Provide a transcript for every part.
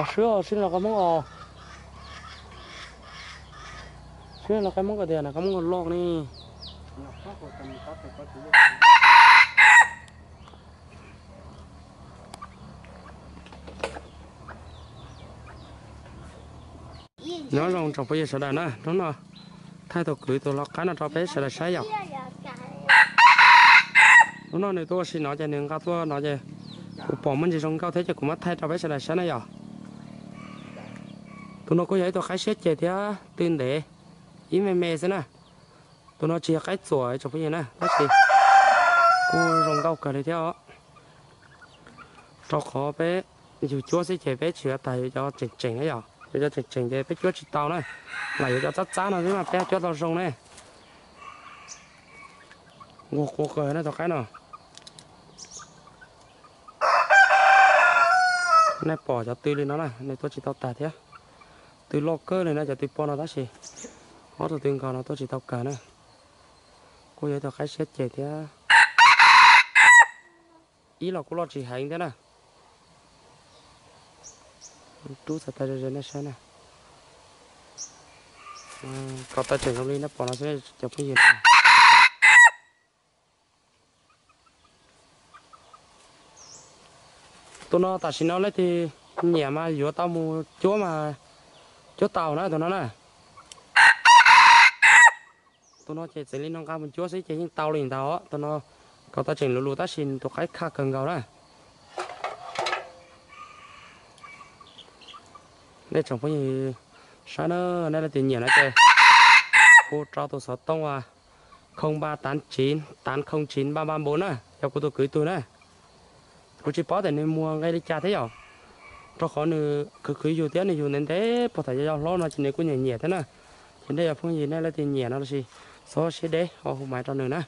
Swb os, swb los qab Hmoob os. Swb los qab Hmoob ko tias na, qab Hmoob ko loj ne. Nyob zoo tsoom phooj ywg sawv daws na, hnub no thaij tus kwv tus lau qaib no rau peb sawv daws saib yom. Hnub no nws tuaj ua si no ces nws nqa tuaj no ces kuv pom muaj ntsis zoo nkauj thiab ces kuv muab thaij rau peb sawv daws saib na yom. Tus no kuj yog ib tug qaib siab ceg thiab tw ntev ib me me xwb na. Tus no tsis yog qaib txuam tsoom phooj ywg na, tab sis kuj zoo nkauj kawg li thiab os. Rau qhov peb yug cuab xwb ces peb tsis yuav tag yuav cov tseem tseem na yom, yuav cov tseem tseem ces peb cuab tsis tau na, lam yuav cov txab txab no xwb mas peb cuab tau zoo ne. Nquag qua kawg na tus qaib no. Nej pom cov tw li no na, nws tuaj tsis tau tag thiab. Tw loj kawg li no cov tw poj no tab sis ob tug tw nkaus no tuaj tsis tau kawg na. Kuj yog ib tug qaib siab ceg thiab. Ib los kuj loj tsis heev thiab na. Rub txhais tes ze nej saib na. Kos taw tseem zoo li nej pom no xwb cov phooj ywg. Tus no tam sim no leej twg nyiam mas yuav tau mus cuab mas cuab tau na tus no na. Tus no ces txeev li no nqa mus cuab xwb ces yeej tau li ntawd. Tus no kos taw tseem luv luv tab sis tus qaib khaj kawg nkaus na. Nej tsoom phooj ywg saib na, nej leej twg nyiam no ces hu rau tus xov tooj uas không ba tám chín tám không chín ba ba bốn na, yog kuv tus kwv tug na. Kuv tsis paub tias nws muag nqe li cas thiab yom, rau qhov nws khwv khwv yus thiab nws yug ntev ntev puag thaum yau yau hlob no ces nws kuj nyiam nyiam thiab na. Ces nej yog phooj ywg nej leej twg nyiam no los sis txhob siab deb ho hu maiv rau nws na.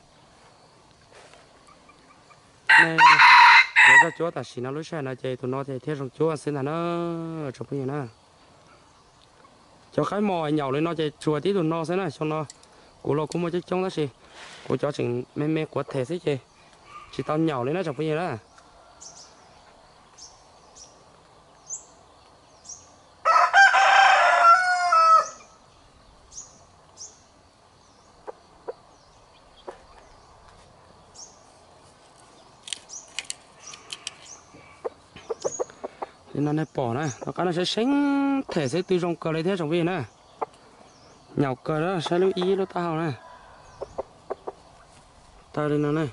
Nej yuav coj cuab tam sim no lub sij hawm no ces tus no ces thiaj zoo cuab xwb ntag na, tsoom phooj ywg na. Cov qaib mos nyaum li no ces tsuas tib tug no xwb na, xyoo no kuv los kuj muaj coob coob tab sis kuv cov tseem me me quav them xwb ces tsis tau nyaum li na tsoom phooj ywg na. Li no nej pom na, tus qaib no seev seev them xwb tw zoo kawg li thiab tsoom phooj ywg na. Nyaum kawg na, saib lub ib lub taub hau na. Taw li no na.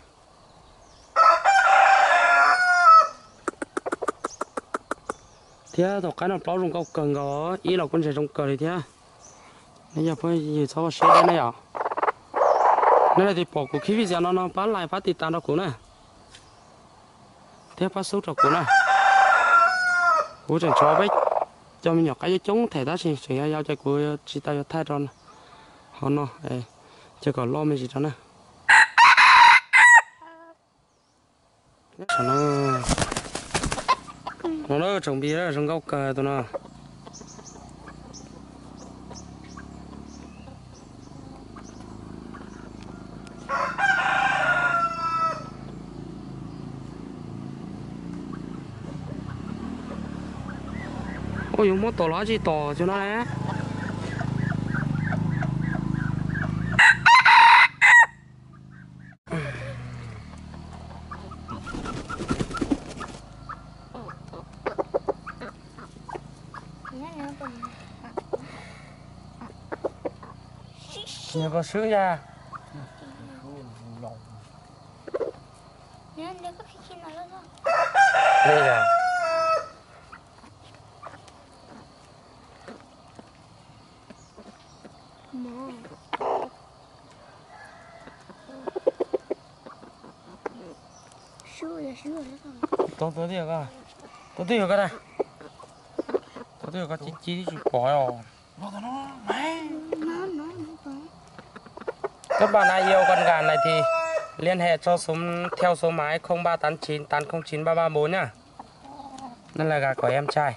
Thiab tus qaib no plaub zoo nkauj kawg nkaus, ib los kuj ntses zoo kawg li thiab. Nej yog phooj ywg txhob ua siab deb na yom. Nej leej twg pom kuv clip video no no pab like pab tiv tas rau kuv na, thiab pab sub rau kuv na. Kuv tseem tshuav peb cov me nyuam qaib coob coob them tab sis tseem yau yau ces kuv tsis tau yuav thaij rau hauv no, ces kom loj me ntsis rau na. No na tsoom phooj ywg, zoo nkauj kawg tus no. Ua yus muab tom los tsis tom cov no ne. Nyias kom swb ntag. Tus twg yog koj na? Tus twg yog koj ci ci tsis pom os. Các bạn nào yêu con gà này thì liên hệ cho số, theo số máy không ba tám chín tám không chín ba ba bốn nhá. Nó là gà của em trai.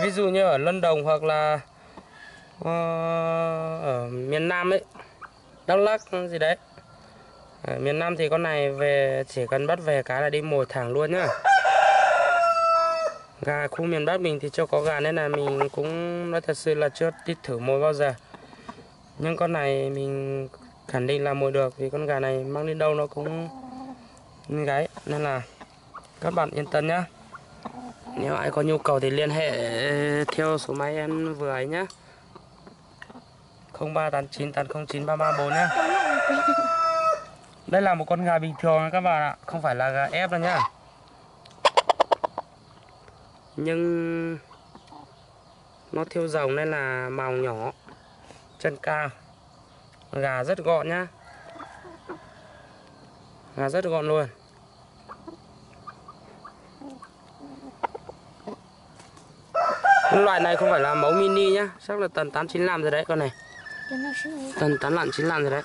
Ví dụ như ở Lâm Đồng hoặc là, ờ, ở miền Nam ấy, Đắk Lắk gì đấy. Ở miền Nam thì con này về chỉ cần bắt về cái là đi mổ thẳng luôn nhá. Gà khu miền Bắc mình thì chưa có gà nên là mình cũng nói thật sự là chưa đi thử mồi bao giờ. Nhưng con này mình khẳng định là mồi được vì con gà này mang đi đâu nó cũng gáy nên là các bạn yên tâm nhá. Nếu ai có nhu cầu thì liên hệ theo số máy em vừa ấy nhá. Không ba tám chín tám không chín ba ba bốn nhá. Đây là một con gà bình thường các bạn ạ, không phải là gà ép đâu nhá. Nhưng nó thiếu dòng nên là màu nhỏ, chân cao. Gà rất gọn nhá. Gà rất gọn luôn. Loại này không phải là mẫu mini nhá, chắc là tầm tám chín lăm rồi đấy con này. Tầm tám lạng chín lạng rồi đấy.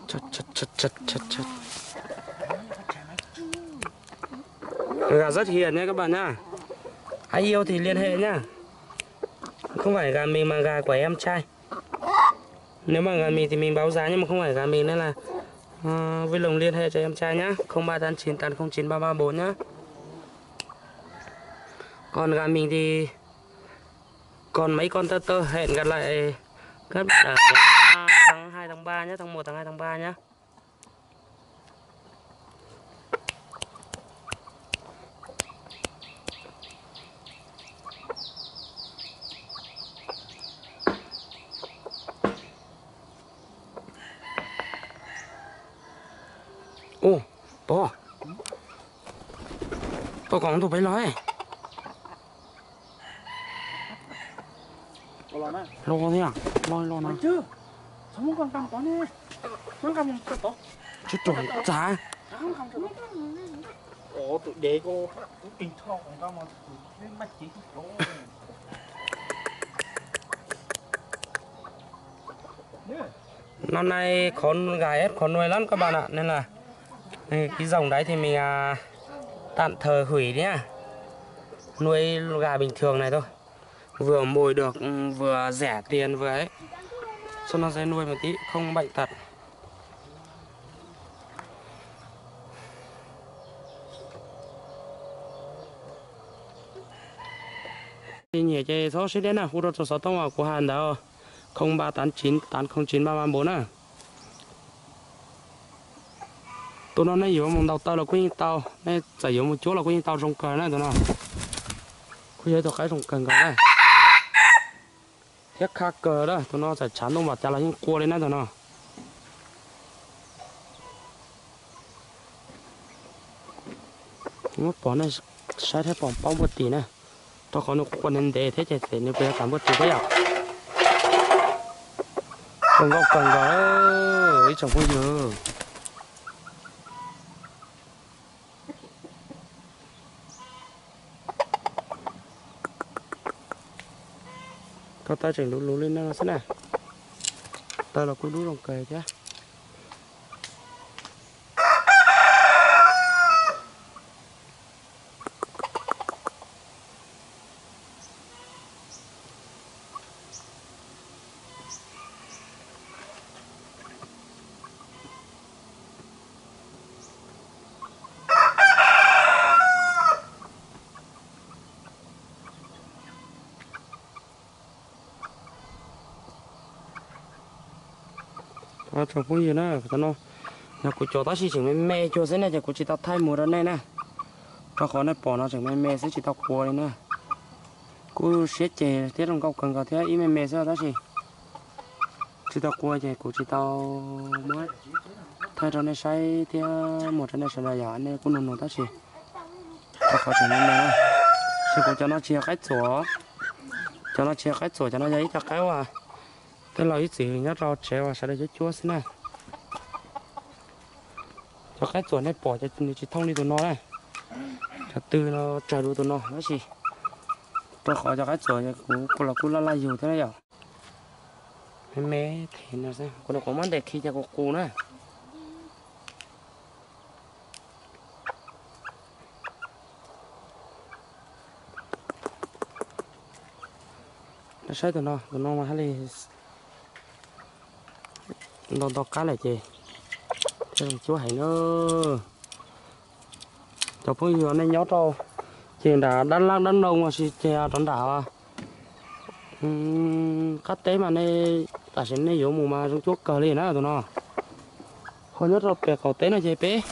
Chật, chật, chật, chật, chật, chật. Gà rất hiền nha các bạn nhá. Ai yêu thì liên hệ nhá. Không phải gà mình mà gà của em trai. Nếu mà gà mình thì mình báo giá nhưng mà không phải gà mình nên là ờ, vui lòng liên hệ cho em trai nhá. Không ba tám chín tám không chín ba ba bốn nhá. Còn gà mình thì còn mấy con tơ tơ, hẹn gặp lại các bạn ở tháng hai tháng ba nhé, tháng một tháng hai tháng ba nhé. Ua, pog, pog, koj tus peb los. Los thiab, los los na. Tsib rau txav. Năm nay khó gà ép khó nuôi lắm các bạn ạ, nên là cái dòng đấy thì mình à, tạm thời hủy nhá. Nuôi gà bình thường này thôi. Vừa mồi được, vừa rẻ tiền vừa ấy. Cho nó dễ nuôi một tí, không bệnh tật. Nyiam ces txhob siab deb na, hu rau tus xov tooj uas kuv hais ntawd, không ba tám chín tám không chín ba ba bốn na. Tus no nej yuav mus ntaus taw los kuj yeej tau, nej txawm yuav mus cuab los kuj yeej tau, zoo kawg na tus no. Kuj yog ib tug qaib zoo kawg nkaus na. Thiab khab kawg na, tus no txawm tshav ntuj npam cas los yeej qua li na tus no. Muab pom nej saib thiab pom paub npuaj tim na, rau qhov nws qua ntev ntev thiab ces xyov nws puas yuav tawm npuaj tim thiab yom. Zoo nkauj kawg nkaus ib tsoom phooj ywg. Koj taw tseem luv luv li no xwb na. Taw los kuj dub zoo kawg thiab. Tsoom phooj ywg na, tam no yog kuv cov tab sis tseem me me cuag xwb ne, ces kuv tsis tau thaij mus rau nej na, rau qhov nej pom no tseem me me xwb tsis tau qua li na. Kuj siab ceg thiab zoo nkauj kawg nkaus thiab ib me me xwb tab sis tsis tau qua ces kuv tsis tau muab thaij rau nej saib thiab muag rau nej sawv daws yom, nej kuj nug nug tab sis rau qhov tseem me me na. Ces kuv cov no tsis yog qaib txuas, cov no tsis yog qaib txuas, cov no yog ib co qaib uas tej laus ib txwm nyob rau tsev uas sawv daws cuab cuab xwb na. Cov qaib txuas nej pom ces nws tsis thooj li tus no na, cov tw no tsawg dua tus no tab sis rau qhov cov qaib txuas kuv los kuj laj laj yug thiab na yom. Me me, kuv muab ntes khi ces kuv qus na. Saib tus no, tus no mas haj li ntau ntau qab lawm ces thiaj zoo cuab heev na. Cov phooj ywg nej nyob rau ces nram dab laj dab noo los sis ces rau nram qab teb mas nej tam sim nej yuav mus mas zoo cuab kawg li na tus no. Ho nyob rau pem qaum teb no ces peb,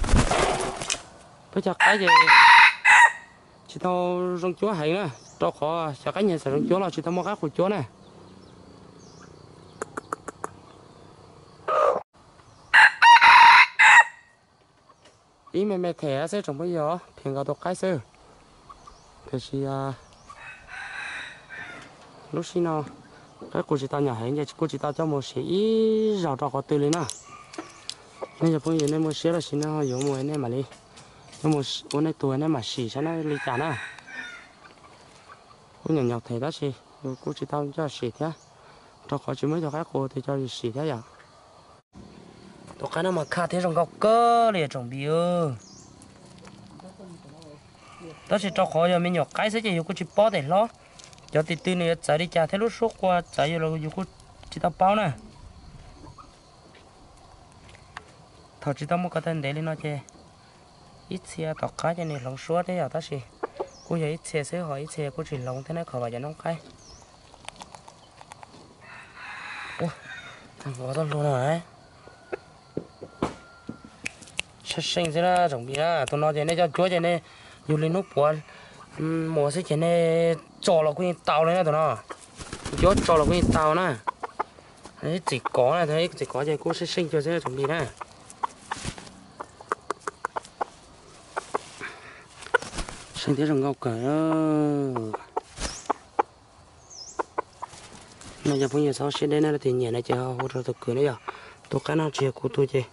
peb cov qaib ces tsis tau zoo cuab heev na, rau qhov cov qaib nyias txawm zoo cuab los tsis tau muaj qaib qus cuab na. Ib me me them xwb tsoom phooj ywg, them nkaus tus qaib xwb. Tiam sis lub sij no qaib qus tsis tau nyam heev ces kuj tsis tau coj mus sim ib zaug rau qhov twg li na. Nej cov phooj ywg nej muaj siab los sis nej ho yuav mus nej mam li, nej mus ua nej tus nej mam sim saib na li cas na. Kuj nyuam nyuam them tab sis kuj tsis tau coj sim thiab, rau qhov tsis muaj ib tug qaib qus twg coj sim thiab yom. Tus qaib no mas khaj thiab zoo nkauj kawg li tsoom phooj ywg. Tab sis rau qhov yog me nyuam qaib xwb ces yus kuj tsis paub tias hlob, cov tis tw nws yuav txawv li cas thiab lub suab qua txawv yus los yus kuj tsis tau paub na. Thaum tsis tau muaj ko taw ntev li no ces ib txhia tom qab ces nws hloov suab thiab yom, tab sis kuj yog ib txhia xwb ho ib txhia kuj tsis hloov thiab na, kho vam cov noob qaib. Ua, tag nqos tau hluas no. Seej seej xwb na tsoom phooj ywg na, tus no ces nej coj cuab ces nej yug li hnub puav mus xwb ces nej tso los kuj yeej tau li na tus no. Cuab tso los kuj yeej tau na. Ib txhia kov na, ib txhia kov ces kuj seej seej cuag xwb na tsoom phooj ywg na. Seej thiab zoo nkauj kawg. Nej cov phooj ywg txhob siab deb na, leej twg nyiam no ces ho hu rau tus kwv na yom. Tus qaib no tsis yog kuv tus ces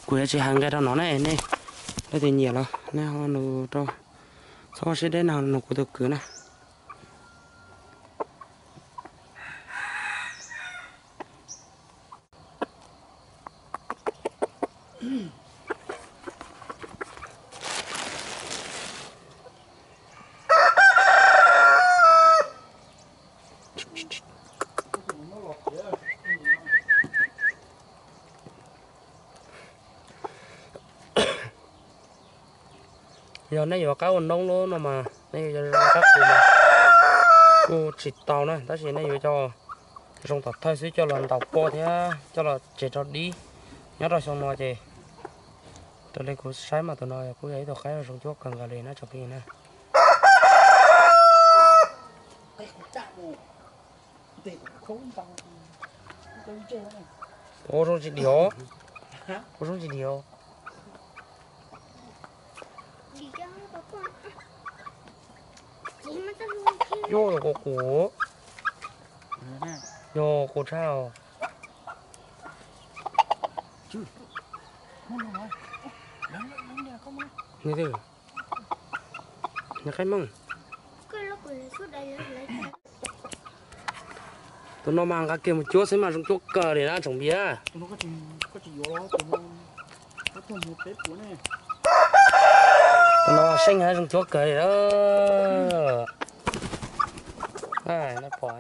kuv yuav tsis hais nqe rau no ne, nej leej twg nyiam los nej ho nug rau, txhob siab deb no nug kuv tus kwv na. Yog nej yuav qaib ua noob lub no mas nej yuav coj zoo qaib qus mas kuj tsis tau na, tab sis nej yuav coj zoo tom thawj xwb coj los ntaus poj thiab coj los tsev rau dib nyob rau xyoo no ces raws li kuv saib mas tus no kuj yog ib tug qaib zoo cuab kawg nkaus li na tsoom phooj ywg na. Ua zoo tsis diam, ua zoo tsis diam. Yog qus qus, yog qus tshaj os. Nws twb, nws qaib meej. Tus no mas nqa kiag mus cuab xwb mas zoo cuab kawg li na tsoom phooj ywg. Tus no seej zoo cuab kawg li na. Pom